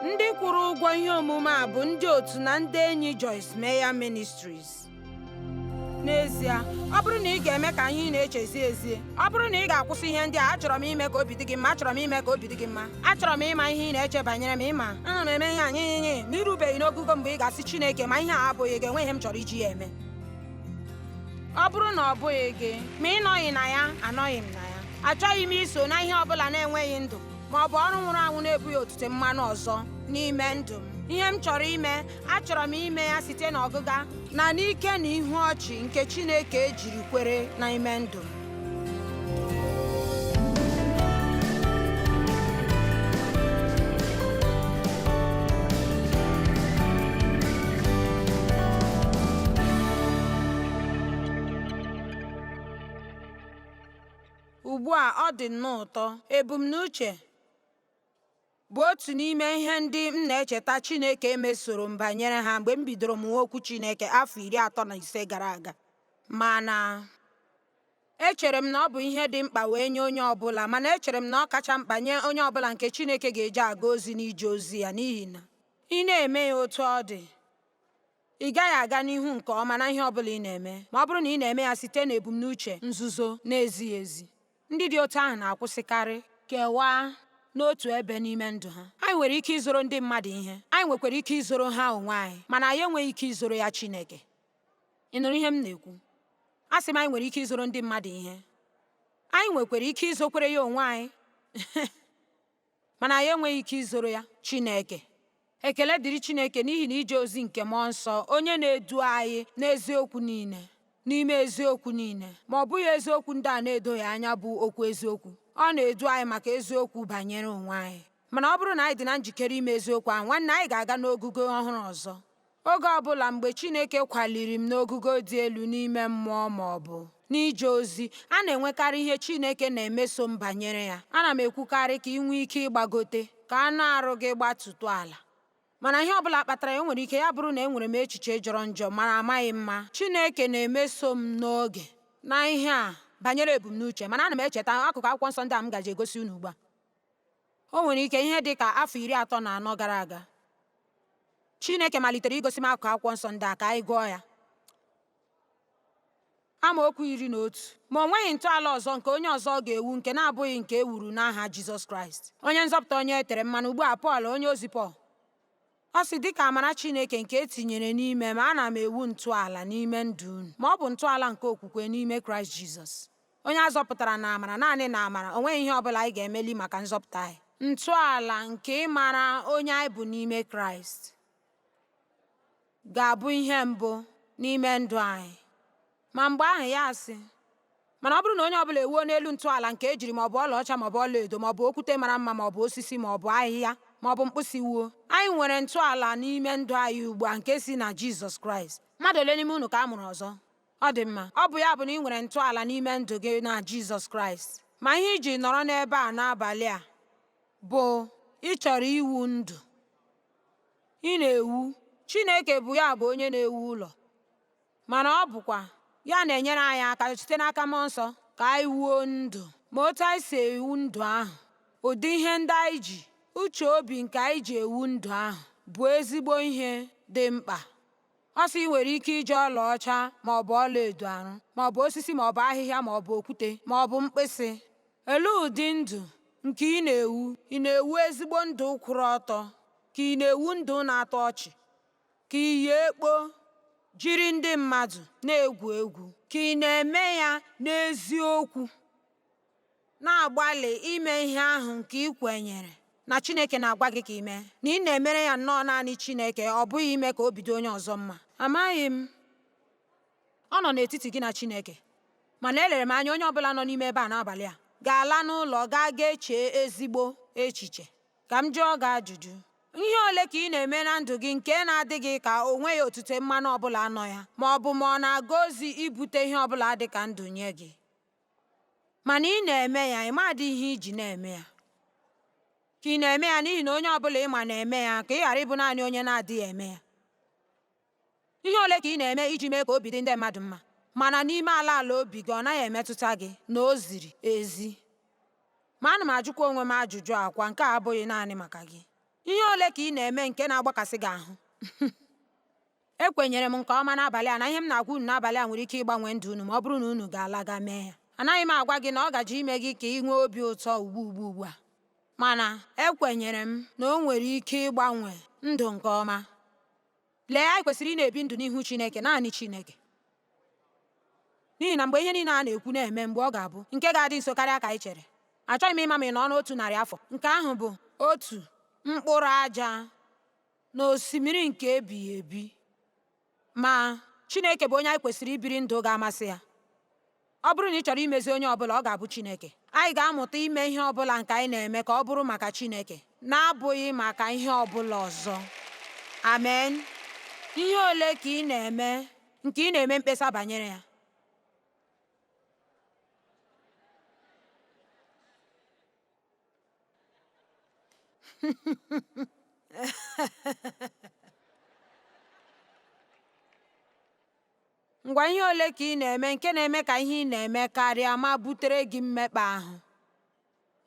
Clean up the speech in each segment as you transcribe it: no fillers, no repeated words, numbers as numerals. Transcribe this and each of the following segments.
Ndị kwụrụ ụgwọ ihe omume a bụ ndị otu na ndị enyi Joyce Meyer Ministries. N'ezie, ọ bụrụ na ị ga-eme ka ihe ị na-eche zie ezie, ọ bụrụ na ị ga-akwụsị ihe ndị a, achọrọ m ime ka obi dị gị mma, achọrọ m ime ka obi dị gị mma, achọrọ m ịma ihe ị na-eche banyere m, ịma ana m eme ihe a nye ma irubeghị n'ogugo mgbe ị ga-asị Chineke ma ihe a abụghị gị, enweghị ihe m chọrọ iji ya eme. Ọ bụrụ na ọ bụghị gị, ma ị nọghị na ya, anọghị m na ya. Achọghị m iso na ihe ọ bụla na-enweghị ndụ ma ọ bụ ọrụ nwụrụ anwụ na-ebughị otute mmanụ ọzọ n'ime ndụ m. Ihe m chọrọ ime, achọrọ m ime ya site n'ọgụga na n'ike na ihu ọchị nke Chineke ejiri kwere n'ime ndụ m. Ugbu a ọ dị nnọọ ụtọ. Ebumnuche bụ otu n'ime ihe ndị m na-echeta Chineke mesoro m banyere ha mgbe m bidoro mụwa okwu Chineke afọ 35 gara aga. Mana echere m na ọ bụ ihe dị mkpa wee nye onye ọbụla, mana echere m na ọ kacha mkpa nye onye ọbụla nke Chineke ga-eji aga ozi n'ije ozi ya, n'ihi na ị na-eme ya otu ọ dị, ị gaghị aga n'ihu nke ọma na ihe ọbụla ị na-eme ma ọ bụrụ na ị na-eme ya site n'ebumnuche nzuzo na-ezighị ezi. Ndị dị otu ahụ na-akwụsịkarị kewaa n'otu ebe n'ime ndụ ha. Anyị nwere ike izoro ndị mmadụ ihe, anyị nwekwara ike izoro ha onwe anyị, mana anyị enweghị ike izoro ya Chineke. Ị nụrụ ihe m na-ekwu? Asị m anyị nwere ike izoro ndị mmadụ ihe, anyị nwekwara ike izokwere ya onwe anyị, mana anyị enweghị ike izoro ya Chineke. Ekele dịrị Chineke n'ihi na ije ozi nke Mmụọ Nsọ, onye na-edu anyị n'eziokwu niile, n'ime eziokwu niile, ma ọ bụghị eziokwu ndị a na-edoghị anya bụ okwu eziokwu. Ọ na-edu anyị maka eziokwu banyere onwe anyị. Mana ọ bụrụ na anyị dị na njikere ime eziokwu ahụ, nwanne, anyị ga-aga n'ogugo ọhụrụ ọzọ. Oge ọbụla mgbe Chineke kwaliri m n'ogugo dị elu n'ime mmụọ ma ọ bụ n'ije ozi, a na-enwekarị ihe Chineke na-emeso m banyere ya. Ana m ekwukarị ka ị nwee ike ịgbagote, ka anụ arụ gị gbatụtụ ala. Mana ihe ọbụla kpatara ya, o nwere ike ya bụrụ na enwere m echiche jọrọ njọ mara amaghị mma. Chineke na-emeso m n'oge na ihe a banyere ebumnuche, mana ana m echeta akụkụ akwụkwọ nsọ ndị a m gaje egosi unu ugbu a. O nwere ike ihe dị ka afọ 34 gara aga, Chineke malitere igosi m akụkụ akwụkwọ nsọ ndị a ka anyị gụọ ya. Amaokwu 11. Ma o nweghị ntọala ọzọ nke onye ọzọ ga-ewu nke na-abụghị nke e wuru n'aha Jizọs Kraịst, onye nzọpụta, onye e tere mmanụ. Ugbu a Pọl, onye ozi Pọl, ọ sị, dịka amara Chineke nke e tinyere n'ime m, ana m ewu ntọala n'ime ndụ unu, ma ọ bụ ntọala nke okwukwe n'ime Kraịst Jizọs, onye a zọpụtara na amara, naanị na amara, o nweghị ihe ọ bụla anyị ga-emeli maka nzọpụta anyị. Ntọala nke ịmara onye anyị bụ n'ime Kraịst ga-abụ ihe mbụ n'ime ndụ anyị. Ma mgbe ahụ ya asị, mana ọ bụrụ na onye ọbụla ewuo n'elu ntọala nke ejiri maọbụ ọlaọcha maọbụ ọlaedo maọbụ okwute mara mma maọbụ osisi maọbụ ahịhịa maọbụ mkpịsị wuo, anyị nwere ntọala n'ime ndụ anyị ugbu a nke si na Jizọs Kraịst. Mmadụ ole n'ime unu ka a mụrụ ọzọ? Ọ dị mma. Ọ bụ ya bụ na ị nwere ntọala n'ime ndụ gị na Jizọs Kraịst. Ma ihe iji nọrọ n'ebe a n'abalị a bụ ị chọrọ iwu ndụ. Ị na-ewu. Chineke bụ ya bụ onye na-ewu ụlọ. Mana ọ bụkwa ya na-enyere anyị aka site n'aka Mmụọ Nsọ ka anyị wuo ndụ. Ma otu anyị si ewu ndụ ahụ, ụdị ihe ndị anyị ji, uche obi nke anyị ji ewu ndụ ahụ bụ ezigbo ihe dị mkpa. Ọ sị ị nwere ike iji ọlaọcha ma ọ bụ ọlaedo arụ, ma ọ bụ osisi ma ọ bụ ahịhịa ma ọ bụ okwute ma ọ bụ mkpịsị. Olee ụdị ndụ nke ị na-ewu? Ị na-ewu ezigbo ndụ kwụrụ ọtọ ka ị na-ewu ndụ na-atọ ọchị? Ka ị yi ekpo jiri ndị mmadụ na-egwu egwu? Ka ị na-eme ya n'eziokwu, na-agbalị ime ihe ahụ nke ị kwenyere na Chineke na-agwa gị ka ị mee, na ị na-emere ya nnọọ naanị Chineke, ọ bụghị ime ka obi dị onye ọzọ mma? Amaghị m. Ọ nọ n'etiti gị na Chineke. Mana elere m anya onye ọbụla nọ n'ime ebe a n'abalị a ga-ala n'ụlọ gaa ga echee ezigbo echiche. Ka m jụọ gị ajụjụ. Ihe ole ka ị na-eme na ndụ gị nke na-adịghị ka o nweghị otute mmanụ ọbụla nọ ya, ma ọ bụ ma ọ na-aga ozi ibute ihe ọbụla dị ka ndụ nye gị? Mana ị na-eme ya, ị madị ihe iji na-eme ya. Ka ị na-eme ya n'ihi na onye ọbụla ị ma na-eme ya, ka ị ghara ịbụ naanị onye na-adịghị eme ya. Ihe ole ka ị na-eme iji mee ka obi dị ndị mmadụ mma, mana n'ime ala ala obi gị ọ naghị emetụta gị na o ziri ezi? Ma ana m ajụkwa onwe m ajụjụ a kwa, nke a abụghị naanị maka gị. Ihe ole ka ị na-eme nke na-agbakasị gị ahụ? Ekwenyere m nke ọma n'abalị a na ihe m na-agwa unu n'abalị a nwere ike ịgbanwe ndụ unu ma ọ bụrụ na unu ga-alaga mee ya. Anaghị m agwa gị na ọ gaje ime gị ka ị nwee obi ụtọ ugbu ugbu ugbu a, mana ekwenyere m na o nwere ike ịgbanwe ndụ nke ọma. Lee, anyị kwesịrị ị na-ebi ndụ n'ihu Chineke, naanị Chineke. N'ihi na mgbe ihe niile a na-ekwu na-eme mgbe ọ ga-abụ nke ga-adị nso karịa ka anyị chere. Achọghị m ịma ma ị nọ n'otu narị afọ. Nke ahụ bụ otu mkpụrụ aja n'osimiri nke ebighị ebi. Ma Chineke bụ onye anyị kwesịrị ibiri ndụ ga-amasị ya. Ọ bụrụ na ị chọrọ imezi onye ọbụla, ọ ga-abụ Chineke. Anyị ga-amụta ime ihe ọbụla nke anyị na-eme ka ọ bụrụ maka Chineke, na-abụghị maka ihe ọbụla ọzọ. Amen. Ihe ole ka ị na-eme nke ị na-eme mkpesa banyere ya? Ngwa ihe ole ka ị na-eme nke na-eme ka ihe ị na-eme karịa ma butere gị mmekpa ahụ?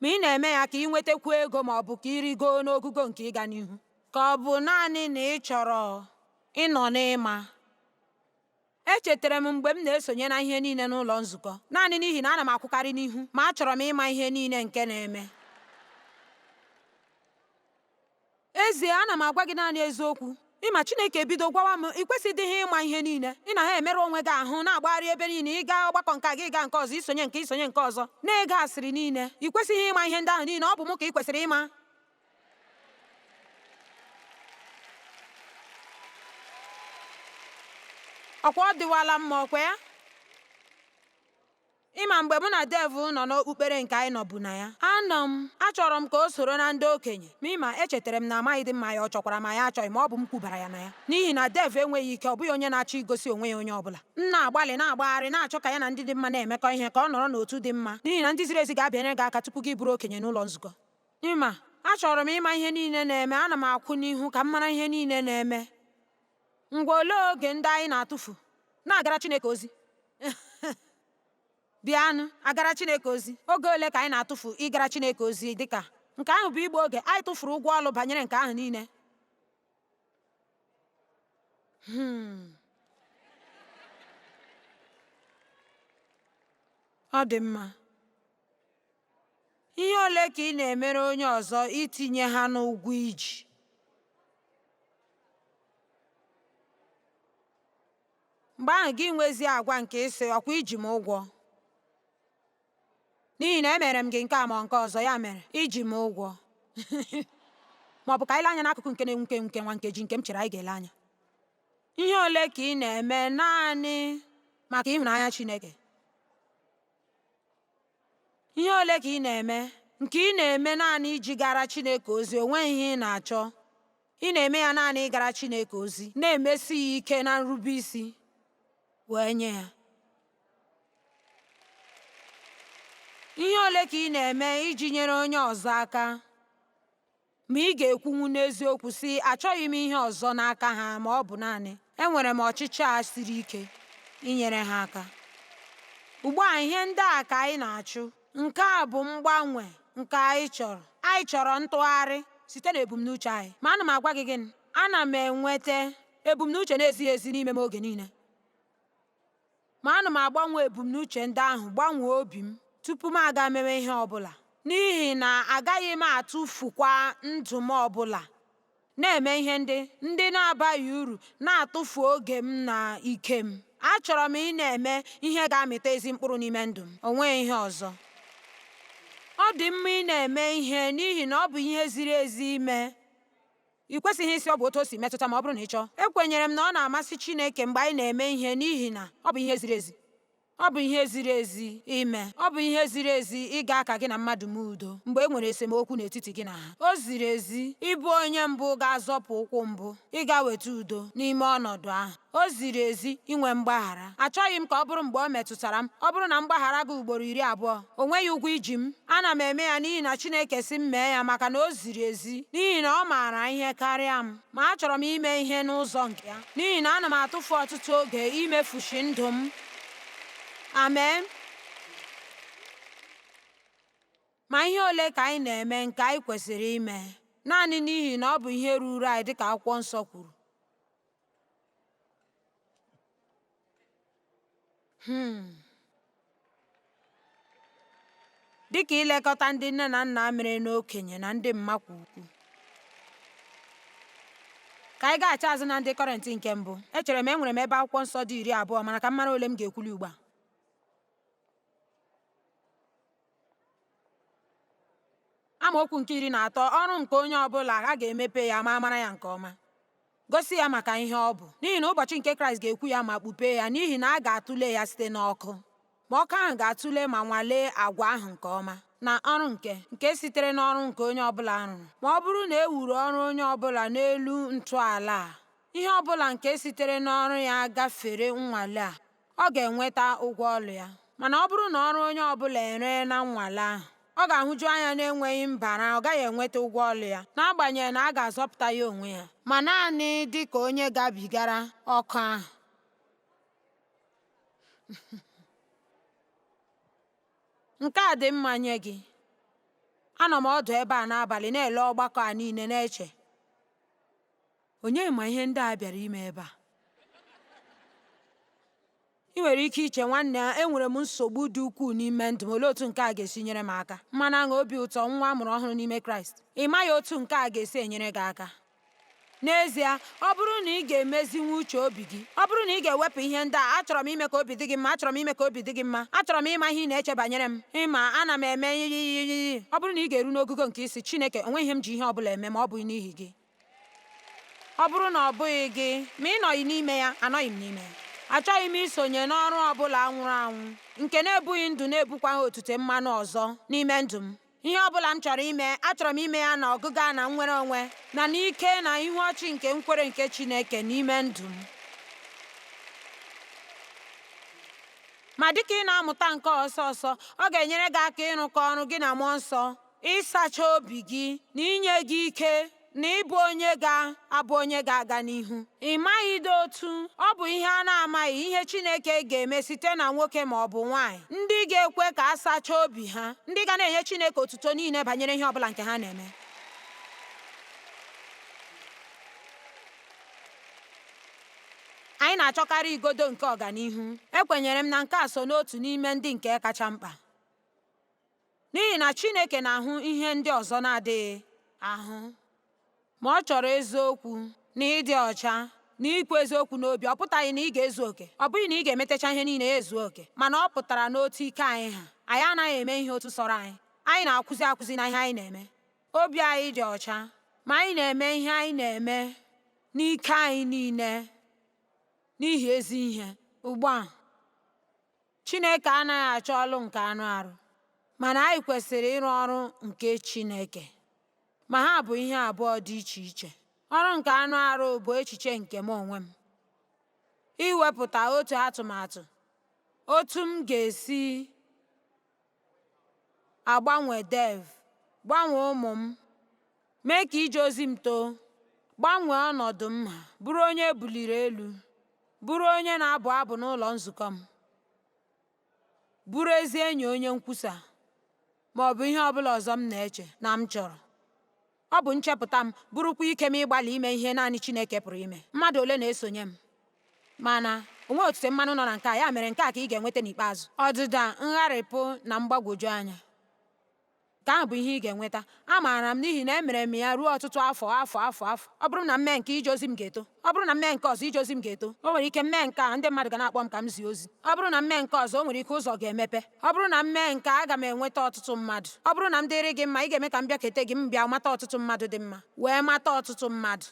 Ma ị na-eme ya ka ị nwetakwuo ego ma ọ bụ ka ị rigoo n'ogugo nke ịga n'ihu? Ka ọ bụ naanị na ị chọrọ ịnọ n'ịma? Echetara m mgbe m na-esonye na ihe niile n'ụlọ nzukọ, naanị n'ihi na ana m akwụkarị n'ihu, ma achọrọ m ịma ihe niile nke na-eme. Ezie, ana m agwa gị naanị eziokwu. Ịma Chineke ebido gwawa m, ị kwesịdịghị ịma ihe niile. Ị na ha emerụ onwe gị ahụ, na-agbagharị ebe niile, ị gaa ọgbakọ nke a, gị gaa nke ọzọ, isonye nke isonye nke ọzọ, na-ege asịrị niile. Ị kwesịghị ịma ihe ndị ahụ niile, ọ bụ mụ ka ị kwesịrị ịma. Ọkwa ọ dịwala mma, ọkwa ya? Ịma mgbe mụ na Dev nọ n'okpukpere nke anyị nọbu na ya, anọ m achọrọ m ka o soro na ndị okenye. Ma ịma echetara m na amaghịdị m ma ya ọ chọkwara ma ya achọghị, ma ọ bụ m kwubara ya na ya. N'ihi na Dev enweghị ike, ọ bụghị onye na-achọ igosi onwe ya onye ọbụla. M na-agbalị na-agbagharị na-achọ ka ya na ndị dị mma na-emekọ ihe, ka ọ nọrọ n'otu dị mma, n'ihi na ndị ziri ezi ga-abịanyere gị aka tupu gị bụrụ okenye n'ụlọ nzukọ. Ịma, achọrọ m ịma ihe niile na-eme, ana m akwụ n'ihu ka m mara ihe niile na-eme. Ngwa, olee oge ndị anyị na-atụfu na-agara Chineke ozi? Bịanụ, agara Chineke ozi. Oge ole ka anyị na-atụfu ịgara Chineke ozi dịka nke ahụ bụ igbu oge anyị tụfuru ụgwọ ọlụ banyere nke ahụ niile. Ọ dị mma. Ihe ole ka ị na-emere onye ọzọ itinye ha n'ụgwọ iji? Mgbe ahụ gị nwezie agwa nke ịsị, ọkwa iji m ụgwọ. N'ihi na emere m gị nke a ma nke ọzọ, ya mere iji m ụgwọ. Ma ọ bụ ka anyị lee anya n'akụkụ nke na-enwuke enwuke nwa nkeji nke m chere anyị ga-ele anya. Ihe ole ka ị na-eme naanị maka ịhụnanya Chineke? Ihe ole ka ị na-eme nke ị na-eme naanị iji gara Chineke ozi, o nweghị ihe ị na-achọ? Ị na-eme ya naanị ịgara Chineke ozi, na-emesi ya ike na nrube isi wee nye ya. Ihe ole ka ị na-eme iji nyere onye ọzọ aka? Ma ị ga-ekwunwu n'eziokwu sị, achọghị m ihe ọzọ n'aka ha ma ọ bụ naanị enwere m ọchịchọ a siri ike inyere ha aka. Ugbu a ihe ndị a ka anyị na-achụ. Nke a bụ mgbanwe nke anyị chọrọ. Anyị chọrọ ntụgharị site n'ebumnuche anyị. Ma ana m agwa gị gịnị? Ana m enweta ebumnuche na-ezighị ezi n'ime m oge niile. Ma ana m agbanwe ebumnuche ndị ahụ, gbanwee obi m tupu m aga mewe ihe ọ bụla. N'ihi na agaghị m atụfukwa ndụ m ọbụla na-eme ihe ndị ndị na-abaghị uru, na-atụfu oge m na ike m. Achọrọ m ị na-eme ihe ga-amịta ezi mkpụrụ n'ime ndụ m, o nweghị ihe ọzọ. Ọ dị mma ị na-eme ihe n'ihi na ọ bụ ihe ziri ezi ime. Ị kwesịghị ịsị ọ bụ otu o si metụta ma ọ bụrụ na ị chọọ. Ekwenyere m na ọ na-amasị Chineke mgbe anyị na-eme ihe n'ihi na ọ bụ ihe ziri ezi. Ọ bụ ihe ziri ezi ime. Ọ bụ ihe ziri ezi ịga ka gị na mmadụ mee udo mgbe e nwere esemokwu n'etiti gị na ha. O ziri ezi ịbụ onye mbụ ga-azọpụ ụkwụ mbụ ịga weta udo n'ime ọnọdụ ahụ. O ziri ezi inwe mgbaghara. Achọghị m ka ọ bụrụ mgbe ọ metụtara m. Ọ bụrụ na m gbaghara gị ugboro 20, o nweghị ụgwọ iji m. Ana m eme ya n'ihi na Chineke sị m mee ya maka na o ziri ezi, n'ihi na ọ maara ihe karịa m. Ma achọrọ m ime ihe n'ụzọ nke ya, n'ihi na ana m atụfu ọtụtụ oge imefushi ndụ m. Amen. Ma ihe ole ka anyị na-eme nke anyị kwesịrị ime? Naanị n'ihi na ọ bụ ihe ruuru anyị dịka Akwụkwọ Nsọ kwuru. Dịka ilekọta ndị nne na nna mere n'okenye na ndị mmakwa ukwu. Ka anyị gaghachi azụ na ndị Kọrịnt nke mbụ. Echere m enwere m ebe akwụkwọ nsọ dị 20 mana ka m mara ole m ga-ekwuli ugbu a. Amaokwu nke 13, ọrụ nke onye ọ bụla a ga-emepe ya ma mara ya nke ọma. Gosi ya maka ihe ọ bụ, n'ihi na ụbọchị nke Kraịst ga-ekwu ya ma kpupee ya, n'ihi na a ga-atụle ya site n'ọkụ. Ma ọkụ ahụ ga-atụle ma nwalee agwa ahụ nke ọma, na ọrụ nke, nke sitere n'ọrụ nke onye ọ bụla rụrụ. Ma ọ bụrụ na e wuru ọrụ onye ọ bụla n'elu ntọala a, ihe ọ bụla nke sitere n'ọrụ ya gafere nnwale a, ọ ga-enweta ụgwọ ọrụ ya. Mana ọ bụrụ na ọrụ onye ọ bụla eree na nnwale ahụ, ọ ga-ahụju anya na-enweghị mbara, ọ gaghị enweta ụgwọ ọrụ ya, n'agbanyeghị na a ga-azọpụta ya onwe ya, ma naanị dị ka onye gabigara ọkụ ahụ. Nke a dị mma nye gị. Anọ m ọdụ ebe a n'abalị na-ele ọgbakọ a niile na-eche, onye ma ihe ndị a bịara ime ebe a? Ị nwere ike iche, nwanne, enwere m nsogbu dị ukwuu n'ime ndụ m, olee otu nke a ga-esi nyere m aka? Mmanụ aṅụ, obi ụtọ, nwa a mụrụ ọhụrụ n'ime Kraịst. Ị maghị otu nke a ga-esi enyere gị aka. N'ezie, ọ bụrụ na ị ga-emezinwu uche obi gị, ọ bụrụ na ị ga-ewepụ ihe ndị a, achọrọ m ime ka obi dị gị mma, achọrọ m ime ka obi dị gị mma, achọrọ m ịma ihe ị na-eche banyere m, ịma, ana m eme yiyiyiyi. Ọ bụrụ na ị ga-eru n'ogogo nke ịsị, Chineke, o nweghị ihe m ji ihe ọ bụla eme ma ọ bụghị n'ihi gị. Ọ bụrụ na ọ bụghị gị, ma ị nọghị n'ime ya, anọghị m n'ime ya. Achọghị m isonye n'ọrụ ọ bụla nwụrụ anwụ, nke na-ebughị ndụ na-ebukwaghị otute mmanụ ọzọ n'ime ndụ m. Ihe ọ bụla m chọrọ ime, achọrọ m ime ya na ọgụga na nnwere onwe, na n'ike na ihu ọchị nke nkwere nke Chineke n'ime ndụ m. Ma dịka ị na-amụta nke a ọsọ ọsọ, ọ ga-enyere gị aka ịrụkọ ọrụ gị na Mmụọ Nsọ, ịsacha obi gị, na inye gị ike na ịbụ onye ga-abụ onye ga-aga n'ihu. Ị maghịdị otu ọ bụ ihe a na-amaghị ihe Chineke ga-eme site na nwoke ma ọ bụ nwaanyị ndị ga-ekwe ka a sachaa obi ha, ndị ga na-enye Chineke otuto niile banyere ihe ọ bụla nke ha na-eme. Anyị na-achọkarị igodo nke ọganihu. Ekwenyere m na nke a so n'otu n'ime ndị nke kacha mkpa. N'ihi na Chineke na-ahụ ihe ndị ọzọ na-adịghị ahụ. Ma ọ chọrọ eziokwu na ịdị ọcha na ikwu eziokwu n'obi. Ọ pụtaghị na ị ga-ezu oke. Ọ bụghị na ị ga-emetacha ihe niile ya ezuo oke. Mana ọ pụtara n'otu ike anyị ha. Anyị anaghị eme ihe otu sọrọ anyị. Anyị na-akwụzi akwụzi na ihe anyị na-eme. Obi anyị dị ọcha, ma anyị na-eme ihe anyị na-eme n'ike anyị niile n'ihi ezi ihe. Ugbu a, Chineke anaghị achọ ọlụ nke anụ arụ, mana anyị kwesịrị ịrụ ọrụ nke Chineke. Ma ha bụ ihe abụọ dị iche iche. Ọrụ nke anụ arụ bụ echiche nke m onwe m. Iwepụta otu atụmatụ, otu m ga-esi agbanwe Dev, gbanwee ụmụ m, mee ka ije ozi m too, gbanwee ọnọdụ m ha, bụrụ onye e buliri elu, bụrụ onye na-abụ abụ n'ụlọ nzukọ m, bụrụ ezi enyi onye nkwusa, ma ọ bụ ihe ọ bụla ọzọ m na-eche na m chọrọ. Ọ bụ nchepụta m, bụrụkwa ike m ịgbalị ime ihe naanị Chineke pụrụ ime. Mmadụ ole na-esonye m? Mana, o nweghị otute mmanụ nọ na nke a, ya mere nke a ka ị ga-enweta n'ikpeazụ. Ọdịda, ngharịpụ na mgbagwoju anya. Nke ahụ bụ ihe ị ga-enweta. Amaara m n'ihi na emere m ya ruo ọtụtụ afọ, afọ, afọ, afọ. Ọ bụrụ na m mee nke ije ozi m ga-eto. Ọ bụrụ na m mee nke ọzọ, ije ozi m ga-eto. O nwere ike m mee nke a, ndị mmadụ ga na-akpọ m ka m zie ozi. Ọ bụrụ na m mee nke ọzọ, o nwere ike ụzọ ga-emepe. Ọ bụrụ na m mee nke a, aga m enweta ọtụtụ mmadụ. Ọ bụrụ na m dịrị gị mma, ị ga-eme ka m bịakete gị, m bịa mata ọtụtụ mmadụ dị mma, wee mata ọtụtụ mmadụ.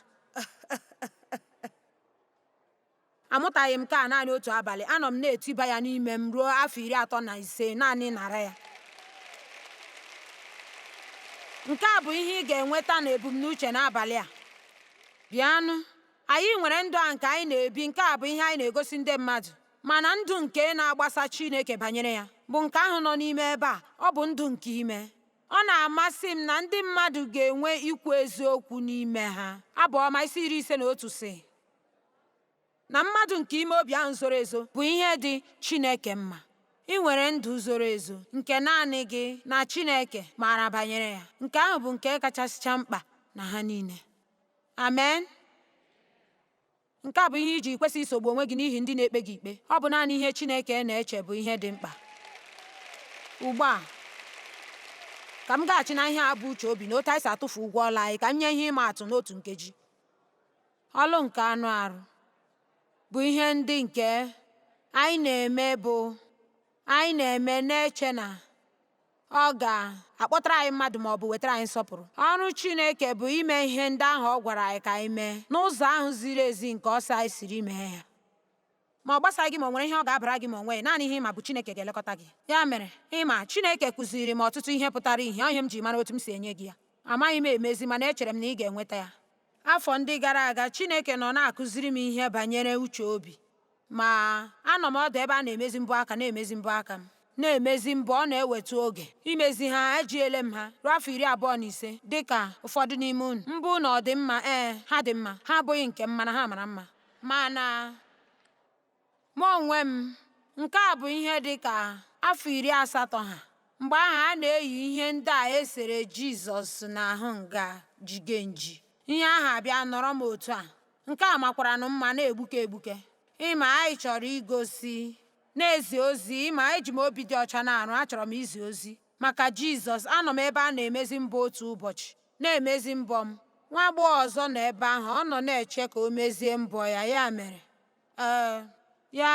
Amụtaghị m nke a naanị otu abalị, anọ m na-etiba ya n'ime m ruo afọ 35 naanị nara ya. Nke a bụ ihe ị ga-enweta na ebumnuche n'abalị a. Bịanụ, anyị nwere ndụ a nke anyị na-ebi, nke a bụ ihe anyị na-egosi ndị mmadụ. Mana ndụ nke na-agbasa Chineke banyere ya bụ nke ahụ nọ n'ime ebe a, ọ bụ ndụ nke ime. Ọ na-amasị m na ndị mmadụ ga-enwe ikwu eziokwu n'ime ha. Abụ Ọma isi 51 sị na mmadụ nke ime obi ahụ zoro ezo bụ ihe dị Chineke mma. Ị nwere ndụ zoro ezo nke naanị gị na Chineke maara banyere ya. Nke ahụ bụ nke kachasịcha mkpa. na ha niile. Amen. Nke a bụ ihe iji kwesị isogbu onwe gị n'ihi ndị na-ekpe gị ikpe. Ọ bụ naanị ihe Chineke na-eche bụ ihe dị mkpa. Ugbu a, ka m gaghachi na ihe a bụ uche obi na otu anyị si atụfu ụgwọ ọlụ anyị ka m nye ihe ịma atụ n'otu nkeji. Ọlụ nke anụ arụ bụ ihe ndị nke anyị na-eme bụ anyị na-eme na-eche na ọ ga-akpọtara anyị mmadụ ma ọ bụ wetara anyị nsọpụrụ. Ọrụ Chineke bụ ime ihe ndị ahụ ọ gwara anyị ka anyị mee n'ụzọ ahụ ziri ezi nke ọ sị anyị siri mee ya. Ma ọ gbasaghị gị ma o nwere ihe ọ ga-abara gị ma o nweghị, naanị ihe ị ma bụ Chineke ga-elekọta gị. Ya mere, ị ma, Chineke kụziiri m ọtụtụ ihe pụtara ìhè, ọ ihe m ji mara otu m si enye gị ya. Amaghị m emezi, mana echere m na ị ga-enweta ya. Afọ ndị gara aga, Chineke nọ na-akụziri m ihe banyere uche obi. Ma anọ m ọdụ ebe a na-emezi mbọ aka na-emezi mbọ aka m. Na-emezi mbọ, ọ na-ewetụ oge imezi ha. Ejiele m ha ruo afọ 25, dị ka ụfọdụ n'ime unu. Mbọ unu ọ dị mma? Ee, ha dị mma. Ha abụghị nke m, mana ha mara mma. Mana mụ onwe m, nke a bụ ihe dị ka afọ 80 ha. Mgbe ahụ a na-eyi ihe ndị a e sere Jizọs n'ahụ nga jigenji. Ihe ahụ abịa nọrọ m otu a. Nke a makwaranụ mma na-egbuke egbuke. Ịma anyị chọrọ igosi na-ezi ozi ịma eji m obi dị ọcha na-arụ achọrọ m izi ozi maka Jizọs. Anọ m ebe a na-emezi mbọ otu ụbọchị na-emezi mbọ m. Nwa agbọghọ ọzọ nọ ebe ahụ, ọ nọ na-eche ka o mezie mbọ ya. Ya mere, ee, ya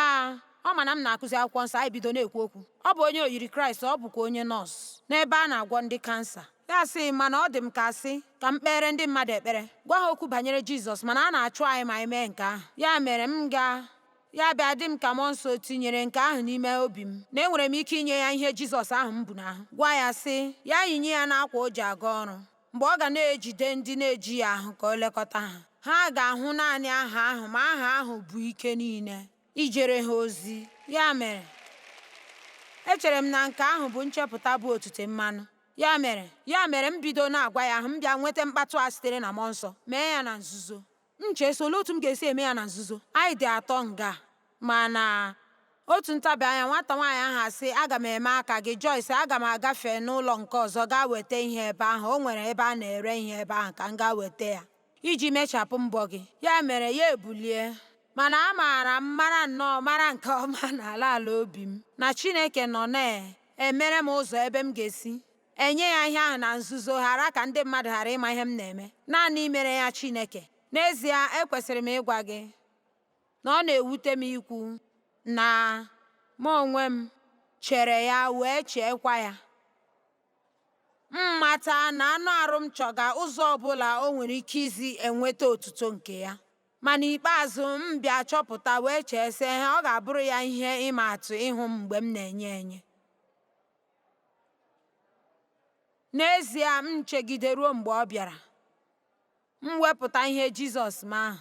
ọ ma na m na-akụzi akwụkwọ nsọ, anyị bido na-ekwu okwu. Ọ bụ onye oyiri Kraịst, ọ bụkwa onye nọọsụ n'ebe a na-agwọ ndị kansa. Ya sị, mana ọ dị m ka asị ka m kpere ndị mmadụ ekpere, gwa ha okwu banyere Jizọs, mana a na-achụ anyị ma anyị mee nke ahụ. Ya mere m gaa ya bịa dị m ka mmụọ nsọ tinyere nke ahụ n'ime obi m na enwere m ike inye ya ihe Jizọs ahụ m bu n'ahụ. Gwa ya sị ya yinye ya n'akwa o ji aga ọrụ mgbe ọ ga na-ejide ndị na-eji ya ahụ ka o lekọta ha. Ha ga-ahụ naanị aha ahụ, ma aha ahụ bụ ike niile ijere ha ozi. Ya mere, echere m na nke ahụ bụ nchepụta bụ otute mmanụ. Ya mere m bido na-agwa ya ahụ, m bịa nweta mkpatụ a sitere na mmụọ nsọ. Mee ya na nzuzo. M chee sị olee otu m ga-esi eme ya na nzuzo? Anyị dị atọ nga mana otu ntabi anya nwata nwaanyị ahụ asị aga m eme aka gị Joyce, aga m agafe n'ụlọ nke ọzọ gaa weta ihe ebe ahụ. O nwere ebe a na-ere ihe ebe ahụ ka m gaa weta ya iji mechapụ mbọ gị. Ya mere ya ebulie. Mana amaara m mara nnọọ mara nke ọma n'ala ala obi m na Chineke nọ na-emere m ụzọ ebe m ga-esi enye ya ihe ahụ na nzuzo, ghara ka ndị mmadụ ghara ịma ihe m na-eme. Naanị imere ya Chineke. N'ezie, ekwesịrị m ịgwa gị na ọ na-ewute m ikwu na mụ onwe m chere ya wee cheekwa ya. M mata na anụ arụ m chọga ụzọ ọbụla o nwere ike isi enweta otuto nke ya. Ma n'ikpeazụ m bịa chọpụta wee chee sị ọ ga-abụrụ ya ihe ịma atụ ịhụ m mgbe m na-enye enye. N'ezie, m chegide ruo mgbe ọ bịara. M wepụta ihe Jizọs m ahụ.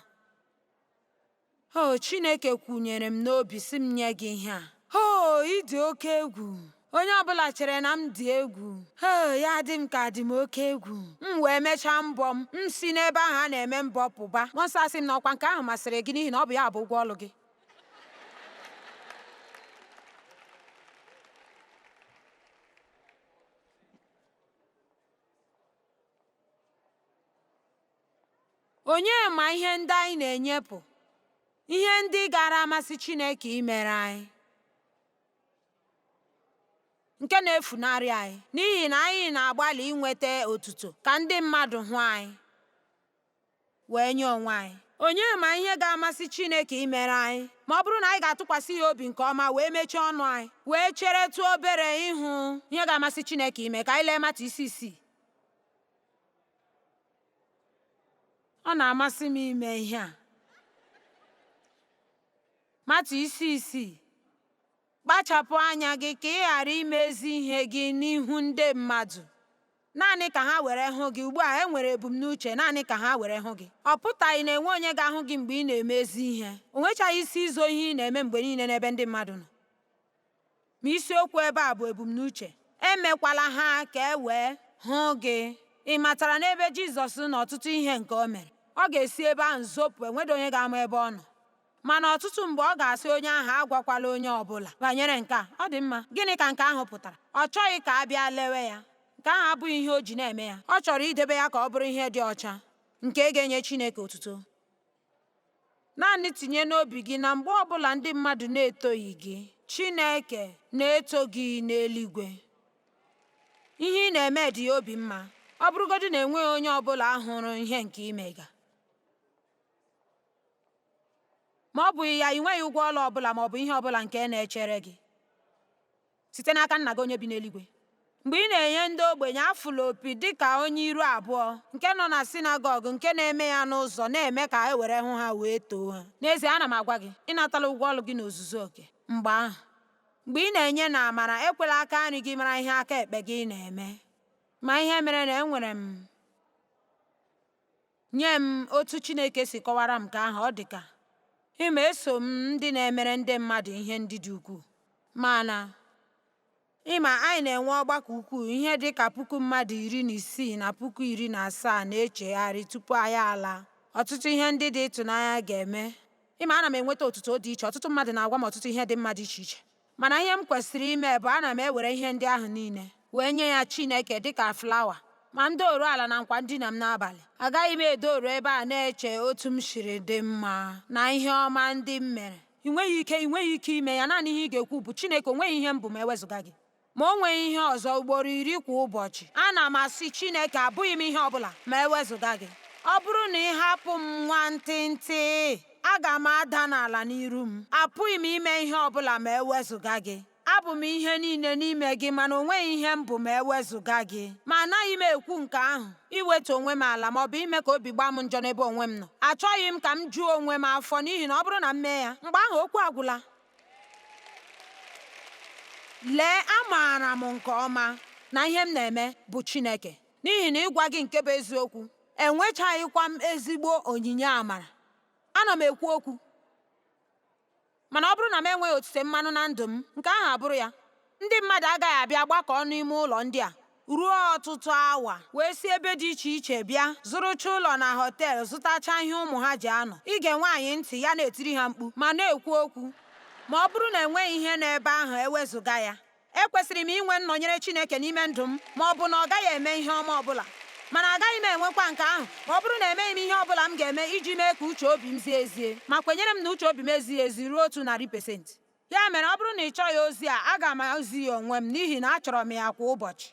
O Chineke kwunyere m n'obi sị m nye gị ihe a. O, ị dị oke egwu. Onye ọbụla chere na m dị egwu. O, ya dị m ka dị m oke egwu. M wee mechaa mbọ m. M si n'ebe ahụ a na-eme mbọ pụba. Mmụọ nsọ asị m na ọkwa nke ahụ masịrị gị n'ihi na ọ bụ ya bụ ụgwọ ọlụ gị. Onye ma ihe ndị anyị na-enyepụ, ihe ndị gaara amasị Chineke imere anyị, nke na-efunarị anyị n'ihi na anyị na-agbalị inweta otuto ka ndị mmadụ hụ anyị wee nye onwe anyị. Onye ma ihe ga-amasị Chineke imere anyị ma ọ bụrụ na anyị ga-atụkwasị ya obi nke ọma wee mechie ọnụ anyị wee cheretụ obere ịhụ ihe ga-amasị Chineke ime. Ka anyị lee Mata isi 6. Ọ na-amasị m ime ihe a. Mata isi 6. Kpachapụ anya gị ka ị ghara imezi ihe gị n'ihu ndị mmadụ, naanị ka ha were hụ gị. Ugbu a e nwere ebumnuche, naanị ka ha were hụ gị. Ọ pụtaghị na enwe onye ga-ahụ gị mgbe ị na-emezi ihe. O nwechaghị isi izo ihe ị na-eme mgbe niile n'ebe ndị mmadụ nọ. Ma isiokwu ebe a bụ ebumnuche. Emekwala ha ka e wee hụ gị. Ị matara n'ebe Jizọs nọ ọtụtụ ihe nke o mere. Ọ ga-esi ebe ahụ zopụ, enweghị onye ga-ama ebe ọ nọ. Mana ọtụtụ mgbe ọ ga-asị onye ahụ agwakwala onye ọbụla banyere nke a. Ọ dị mma. Gịnị ka nke ahụ pụtara? Ọ chọghị ka a bịa lewe ya. Nke ahụ abụghị ihe o ji na-eme ya. Ọ chọrọ idebe ya ka ọ bụrụ ihe dị ọcha, nke ga-enye Chineke otuto. Naanị tinye n'obi gị na mgbe ọbụla ndị mmadụ na-etoghị gị, Chineke na-eto gị n'eluigwe. Ihe ị na-eme dị ya obi mma, ọ bụrụgodị na enweghị onye ọbụla hụrụ ihe nke imega. Ma ọ bụghị ya, ị nweghị ụgwọ ọlụ ọbụla ma ọ bụ ihe ọbụla nke na-echere gị site n'aka nna gị onye bi n'eluigwe. Mgbe ị na-enye ndị ogbenye, afụla opi dị ka onye iru abụọ nke nọ na sinagọg nke na-eme ya n'ụzọ na-eme ka e were hụ ha wee too ha. N'ezie, ana m agwa gị, ị natala ụgwọ ọlụ gị n'ozuzu oke. Mgbe ahụ, mgbe ị na-enye na amara, ekwela aka nri gị mara ihe aka ekpe gị na-eme. Ma ihe mere na enwere m nye m otu Chineke si kọwara m nke ahụ, ọ dị ka ịma eso m ndị na-emere ndị mmadụ ihe ndị dị ukwuu. Mana ịma anyị na-enwe ọgbakọ ukwuu, ihe dị ka puku mmadụ 16 na puku 17 na-echegharị tupu anyị alaa. Ọtụtụ ihe ndị dị ịtụnanya ga-eme. Ịma ana m enweta otuto dị iche, ọtụtụ mmadụ na-agwa m ọtụtụ ihe dị mma dị iche iche. Mana ihe m kwesịrị ime bụ ana m ewere ihe ndị ahụ niile wee nye ya Chineke dị ka flawa ma m doru ala na nkwa ndina m n'abalị. Agaghị m edoru ebe a na-eche otu m siri dị mma na ihe ọma ndị m mere. Ị nweghị ike ị nweghị ike ime ya, naanị ihe ị ga-ekwu bụ Chineke o nweghị ihe m bụ ma ewezụga gị. Ma o nweghị ihe ọzọ ugboro 10 kwa ụbọchị. Ana m asị Chineke abụghị m ihe ọbụla ma ewezụga gị. Ọ bụrụ na ị hapụ m nwantịntị, aga m ada n'ala n'iru m. Apụghị m ime ihe ọbụla ma ewezụga gị. Abụ m ihe niile n'ime gị mana o nweghị ihe m bụ ma ewezụga gị. Ma anaghị m ekwu nke ahụ iwetu onwe m ala ma ọ bụ ime ka obi gbaa m njọ n'ebe onwe m nọ. Achọghị m ka m juo onwe m afọ n'ihi na ọ bụrụ na m mee ya, mgbe ahụ okwu agwụla. Lee, amaara m nke ọma na ihe m na-eme bụ Chineke. N'ihi na ịgwa gị nke bụ eziokwu, enwechaghịkwa m ezigbo onyinye amara. Ana m ekwu okwu, mana ọ bụrụ na m enweghị otite mmanụ na ndụ m, nke ahụ abụrụ ya. Ndị mmadụ agaghị abịa gbakọọ n'ime ụlọ ndị a ruo ọtụtụ awa wee si ebe dị iche iche bịa zụrụcha ụlọ na họteelụ, zụtacha ihe ụmụ ha ji anọ ige nwaanyị ntị ya na-etiri ha mkpu ma na-ekwu okwu. Ma ọ bụrụ na enweghị ihe n'ebe ahụ ewezụga ya, ekwesịrị m inwe nnọnyere Chineke n'ime ndụ m, ma ọ bụ na ọ gaghị eme ihe ọma ọbụla. Mana agaghị m enwekwa nke ahụ ma ọ bụrụ na emeghị m ihe ọbụla m ga-eme iji mee ka uche obi m zie ezie, ma kwenyere m na uche obi m ezighị ezi ruo 100%. Ya mere ọ bụrụ na ị chọghị ozi a, aga m ozi ya onwe m n'ihi na achọrọ m ya kwa ụbọchị.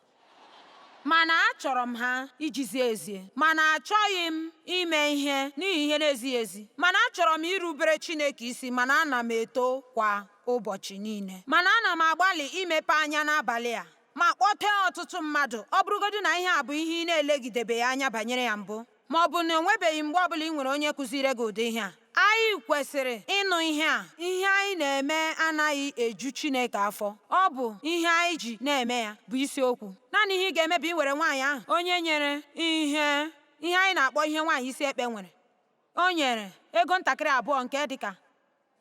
Mana achọrọ m ha iji zie ezie. Mana achọghị m ime ihe n'ihi ihe na-ezighị ezi. Mana achọrọ m irubere Chineke isi, mana ana m eto kwa ụbọchị niile. Mana ana m agbalị imepe anya n'abalị a ma kpọtee ọtụtụ mmadụ, ọ bụrụgodị na ihe a bụ ihe ị na-elegidebeghị anya banyere ya mbụ, ma ọ bụ na o nwebeghị mgbe ọbụla ị nwere onye kụziere gị ụdị ihe a. Anyị kwesịrị ịnụ ihe a. Ihe anyị na-eme anaghị eju Chineke afọ. Ọ bụ ihe anyị ji na-eme ya bụ isiokwu. Naanị ihe ị ga-eme bụ iwere nwaanyị ahụ onye nyere ihe ihe anyị na-akpọ ihe nwaanyị isi ekpe nwere. O nyere ego ntakịrị abụọ nke dịka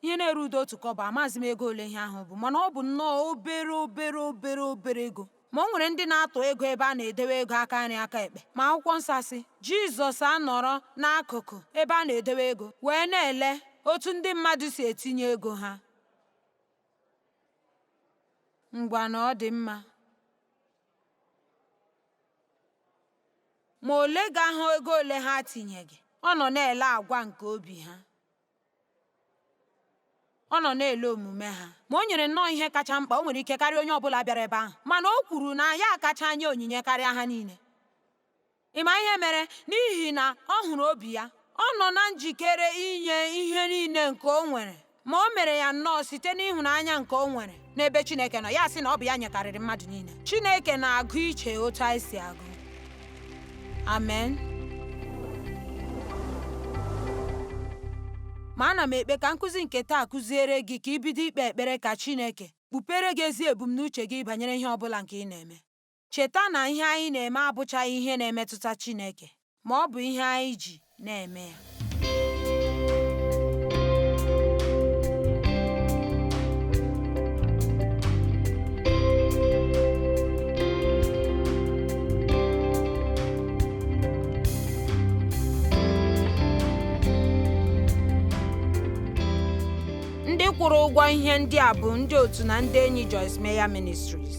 ihe na-eru udo otu kọbọ, amaghịzi m ego ole ihe ahụ bụ, mana ọ bụ nnọọ obere obere obere obere ego. Ma o nwere ndị na-atụ ego ebe a na-edewe ego aka nri aka ekpe. Ma akwụkwọ nsọ asị, Jizọs anọrọ n'akụkụ ebe a na-edewe ego wee na-ele otu ndị mmadụ si etinye ego ha. Ngwa na ọ dị mma. Ma ole ga-ahụ ego ole ha tinyeghị, ọ nọ na-ele agwa nke obi ha. Ọ nọ na-ele omume ha. Ma o nyere nnọọ ihe kacha mkpa, o nwere ike karịa onye ọbụla bịara ebe ahụ. Mana o kwuru na ya kacha nye onyinye karịa ha niile. Ị ma ihe mere? N'ihi na ọ hụrụ obi ya. Ọ nọ na njikere inye ihe niile nke o nwere. Ma o mere ya nnọọ site n'ịhụnanya nke o nwere n'ebe Chineke nọ. Ya sị na ọ bụ ya nyekarịrị mmadụ niile. Chineke na-agụ iche otu anyị si agụ. Amen. Ma ana m ekpe ka nkụzi nke taa kụziere gị ka i bido ikpe ekpere ka Chineke kpupere gị ezi ebumnuche gị banyere ihe ọbụla nke ị na-eme. Cheta na ihe anyị na-eme abụchaghị ihe na-emetụta Chineke, ma ọ bụ ihe anyị ji na-eme ya. Ndị kwụrụ ụgwọ ihe ndị a bụ ndị otu na ndị enyi Joyce Meyer Ministries.